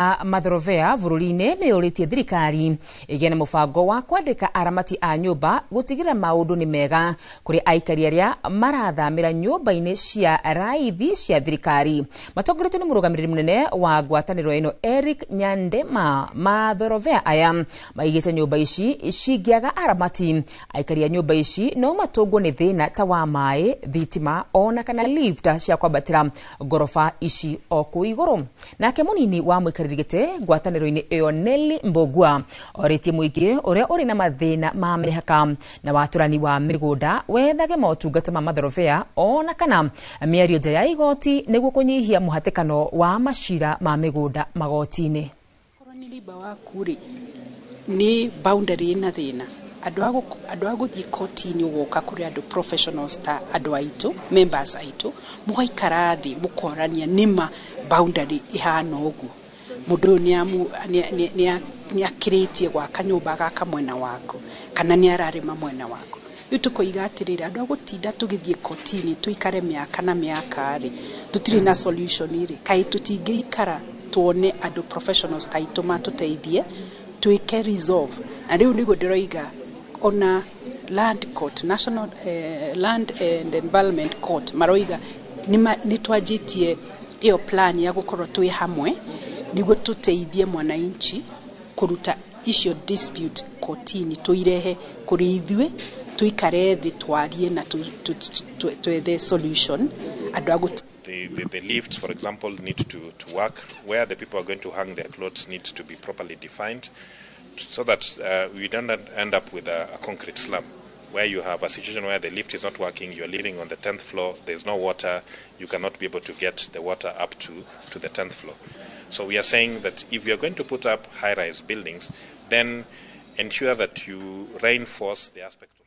Mathorovea bũrũri-inĩ nĩ yũrĩtie thirikari ĩgĩe na mũbango wa kwandĩka aramati a nyũmba gũtigĩrĩra maũndũ nĩ mega kũrĩ aikari arĩa marathamĩra nyũmba-inĩ cia raithi cia thirikari. Matongoretio nĩ mũrũgamĩrĩri mũnene wa ngwatanĩro ĩno Eric Nyandema, mathorovea aya maigĩte nyũmba ici cingĩaga aramati, aikari a nyũmba ici no matũngwo nĩ thĩna ta wa maĩ, thitima ona kana lift cia kwambatĩra ngoroba ici o kũu igũrũ. Nake mũnini wa mũikarĩri gĩtĩ ngwatanĩro-inĩ ĩyo Nelly Mbogua orĩtie mũingĩ ũrĩa ũrĩ na mathĩna ma mĩhaka na watũrani wa mĩgũnda wethage motungata ma mathorovea ona kana mĩario nja ya igoti nĩguo kũnyihia mũhatĩkano wa macira ma mĩgũnda magoti-inĩ. Korwo nĩ riba waku rĩ, nĩ boundary ĩna thĩna, andũ a gũthiĩ koti-inĩ, ũgoka kũrĩ andũ professionals ta andũ aitũ, members aitũ, mũgaikara thĩ mũkorania nĩma boundary ĩhana ũguo, mũndũ ũyũ nĩ akĩrĩtie gwaka nyũmba agaka mwena waku kana nĩ ararĩma mwena waku. Rĩu tũkoiga atĩrĩrĩ, andũ a gũtinda tũgĩthiĩ koti-inĩ tũikare mĩaka na mĩaka rĩ, tũtirĩ na solution rĩ, kaĩ tũtingĩikara tuone andũ professionals ta aitũ matũteithie twĩke resolve? Na rĩu nĩguo ndĩroiga ona land court, National Land and Environment Court, maroiga nĩ twanjĩtie ĩyo plan ya gũkorwo twĩ hamwe nĩguo tũteithie mwananchi kũruta icio dispute kotini, tũirehe kũrĩ ithuĩ, tũikare thĩ twarie na twethe solution andũ a The lifts, for example, need to work. Where the people are going to hang their clothes needs to be properly defined so that we don't end up with a concrete slum where you have a situation where the lift is not working, you're living on the 10th floor, there's no water, you cannot be able to get the water up to the 10th floor. So we are saying that if you are going to put up high-rise buildings, then ensure that you reinforce the aspect of